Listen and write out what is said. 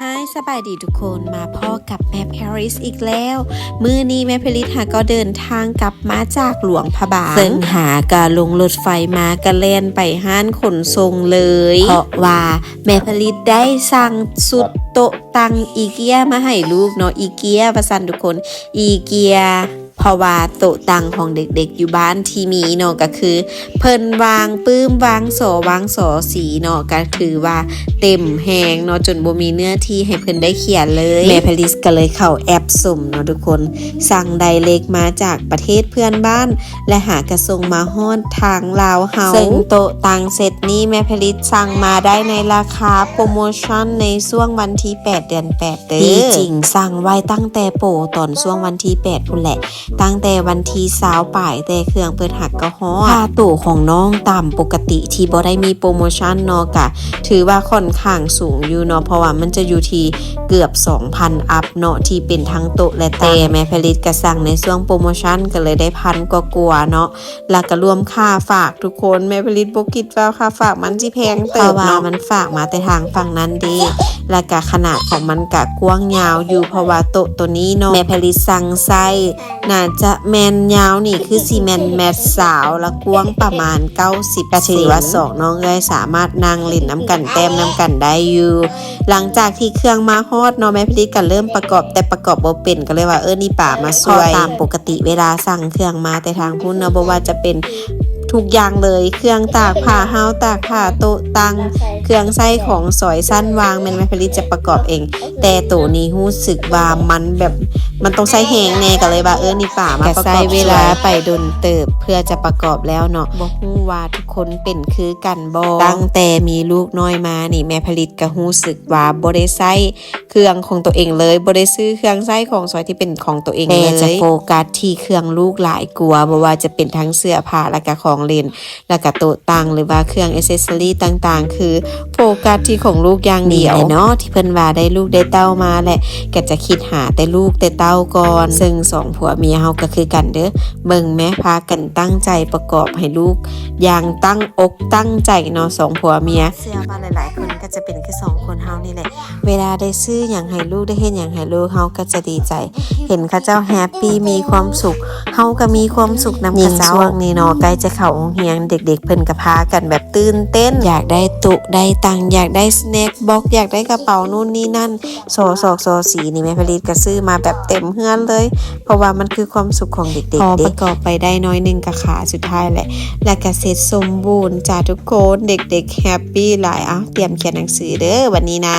ຮາຍ ສະບາຍດີທຸກຄົນ ມາພໍ້ກັບແມ່ແພຣິສອີກແລ້ວ. ມື້ນີ້ແມ່ແພຣິສຫາກໍເດີນທາງກັບມາຈາກຫຼວງພະບາງ ເຊິ່ງຫາກະລົງລົດໄຟມາກະແລ່ນໄປຮ້ານຂົນສົ່ງເລີຍ ເພາະວ່າແມ່ແພຣິສໄດ້ສັ່ງຊຸດໂຕະຕັ່ງອີເກຍມາໃຫ້ລູກເນາະ ອີເກຍວ່າຊັ້ນທຸກຄົນ ອີເກຍ ເພາະວ່າໂຕະຕັ່ງຂອງເດັກໆຢູ່ບ້ານທີ່ມີເນາະ ກະຄືເພິ່ນວາງປຶ້ມ ວາງສໍ ວາງສໍສີເນາະ ກະຖືວ່າເຕັມແຮງເນາະ ຈົນບໍ່ມີເນື້ອທີ່ໃຫ້ເພິ່ນໄດ້ຂຽນເລີຍ. ແມ່ແພຣິສກະເລີຍເຂົ້າແອັບສົມເນາະທຸກຄົນ ສັ່ງໄດເຣັກມາຈາກປະເທດເພື່ອນບ້ານ ແລະ ຫາກະສົ່ງມາຮອດທາງລາວເຮົາ ເຊິ່ງໂຕະຕັ່ງເຊັດນີ້ແມ່ແພລິດສັ່ງມາໄດ້ໃນລາຄາໂປຣໂມຊັນໃນຊ່ວງວັນທີແປດເດືອນແປດເດີ. ທີ່ຈິງສັ່ງໄວ້ຕັ້ງແຕ່ໂປຣຕອນຊ່ວງວັນທີແປດພຸ້ນແຫຼະ ຕັ້ງແຕ່ວັນທີຊາວປາຍ ແຕ່ເຄື່ອງເພິ່ນຫາກະຮອດ. ຄ່າໂຕຂອງນ້ອງຕາມປົກກະຕິທີ່ບໍ່ໄດ້ມີໂປຣໂມຊັນເນາະ ກະຖືວ່າຂ້ອນຂ້າງສູງຢູ່ເນາະ ເພາະວ່າມັນຈະຢູ່ທີ່ເກືອບສອງພັນອັບເນາະ ທີ່ເປັນທັງໂຕະ ແລະ ຕັ່ງ ແຕ່ແມ່ແພລິດກະສັ່ງໃນຊ່ວງໂປຣໂມຊັນ ກະເລີຍໄດ້ພັນກວ່າໆເນາະ ລະກະລວມຄ່າຝາກທຸກຄົນ ແມ່ຜະລິດບໍ່ຄິດວ່າຄ່າຝາກມັນຊິແພງເຕີບເນາະ ເພາະວ່າມັນຝາກມາແຕ່ທາງຝັ່ງນັ້ນເດ້ ລະກະຂະໜາດຂອງມັນກະກວ້າງຍາວຢູ່ ເພາະວ່າໂຕະໂຕນີ້ເນາະ ແມ່ຜະລິດສັ່ງໃຊ້ໜ້າຈະແມ່ນຍາວນີ້ຄືຊິແມ່ນແມັດຊາວ ລະກວ້າງປະມານເກົ້າສິບ ກະຖືວ່າສອງນ້ອງເອື້ອຍສາມາດນັ່ງຫຼິ້ນນຳກັນ ແຕ້ມນຳກັນໄດ້ຢູ່. ຫຼັງຈາກທີ່ເຄື່ອງມາຮອດເນາະ ແມ່ຜະລິດກະເລີ່ມປະກອບ ແຕ່ປະກອບບໍ່ເປັນ ກະເລີຍວ່າເອີ້ນອີ່ປາມາຊ່ວຍ ເພາະຕາມປົກກະຕິເວລາສັ່ງເຄື່ອງມາແຕ່ທາງພຸ້ນເນາະ ບໍ່ວ່າຈະເປັນທຸກຢ່າງເລີຍ ເຄື່ອງຕາກຜ້າ ຮາວຕາກຜ້າ ໂຕະຕັ່ງ ເຄື່ອງໃຊ້ຂອງສອຍ ຊັ້ນວາງ ແມ່ນແມ່ຜະລິດຈະປະກອບເອງ ແຕ່ໂຕນີ້ຮູ້ສຶກວ່າມັນແບບ ມັນຕ້ອງໃຊ້ແຮງແດ່ ກະເລີຍວ່າເອີ້ນອີ່ປາມາປະກອບ ກະໃຊ້ເວລາໄປດົນເຕີບເພື່ອຈະປະກອບແລ້ວເນາະ ບໍ່ຮູ້ວ່າທຸກຄົນເປັນຄືກັນບໍ່? ຕັ້ງແຕ່ມີລູກນ້ອຍມານີ້ ແມ່ຜະລິດກະຮູ້ສຶກວ່າບໍ່ໄດ້ໃຊ້ເຄື່ອງຂອງໂຕເອງເລີຍ ບໍ່ໄດ້ຊື້ເຄື່ອງໃຊ້ຂອງສອຍທີ່ເປັນຂອງໂຕເອງເລີຍ ແຕ່ຈະໂຟກັສທີ່ເຄື່ອງລູກຫຼາຍກວ່າ ບໍ່ວ່າຈະເປັນທັງເສື້ອຜ້າ ລະກະຂອງຫຼິ້ນ ລະກະໂຕະຕັ່ງ ຫຼືວ່າເຄື່ອງແອັກເຊັສຊໍຣີຕ່າງໆ ຄືໂຟກັສທີ່ຂອງລູກຢ່າງດຽວ. ນີ້ແຫຼະເນາະ ທີ່ເພິ່ນວ່າໄດ້ລູກໄດ້ເຕົ້າມາແຫຼະ ກະຈະຄິດຫາແຕ່ລູກແຕ່ເຕົ້າກ່ອນ ເຊິ່ງສອງຜົວເມຍເຮົາກະຄືກັນເດີ ເບິ່ງແມ້ ພາກັນຕັ້ງໃຈປະກອບໃຫ້ລູກຢ່າງຕັ້ງອົກຕັ້ງໃຈເນາະ ສອງຜົວເມຍ. ເຊື່ອວ່າຫຼາຍໆຄົນກະຈະເປັນຄືສອງຄົນເຮົານີ້ແຫຼະ ເວລາໄດ້ຊື້ຫຍັງໃຫ້ລູກ ໄດ້ເຮັດຫຍັງໃຫ້ລູກ ເຮົາກະຈະດີໃຈ ເຫັນເຂົາເຈົ້າແຮບປີ້ ມີຄວາມສຸກ ເຮົາກະມີຄວາມສຸກນຳເຂົາເຈົ້າ. ຍິ່ງຊ່ວງນີ້ເນາະ ໃກ້ຈະເຂົ້າໂຮງຮຽນ ເດັກໆເພິ່ນກະພາກັນແບບຕື່ນເຕັ້ນ ຢາກໄດ້ໂຕະໄດ້ຕັ່ງ ຢາກໄດ້ສະແນັກບັອກ ຢາກໄດ້ກະເປົາ ນູ້ນນີ້ນັ້ນ ສໍ ສອກ ສໍ ສີ ນີ້ ແມ່ຜະລິດກະຊື້ມາແບບເຕັມເຮືອນເລີຍ ເພາະວ່າມັນຄືຄວາມສຸກຂອງເດັກໆເດ້. ພໍປະກອບໄປໄດ້ໜ້ອຍໜຶ່ງກະຂາສຸດທ້າຍແຫຼະ ລະກະເສັດສົມບູນຈ້າທຸກຄົນ ເດັກໆແຮບປີ້ຫຼາຍ. ເອົາ ຕຽມຂຽນໜັງສືເດີ ບັດນີ້ນາ.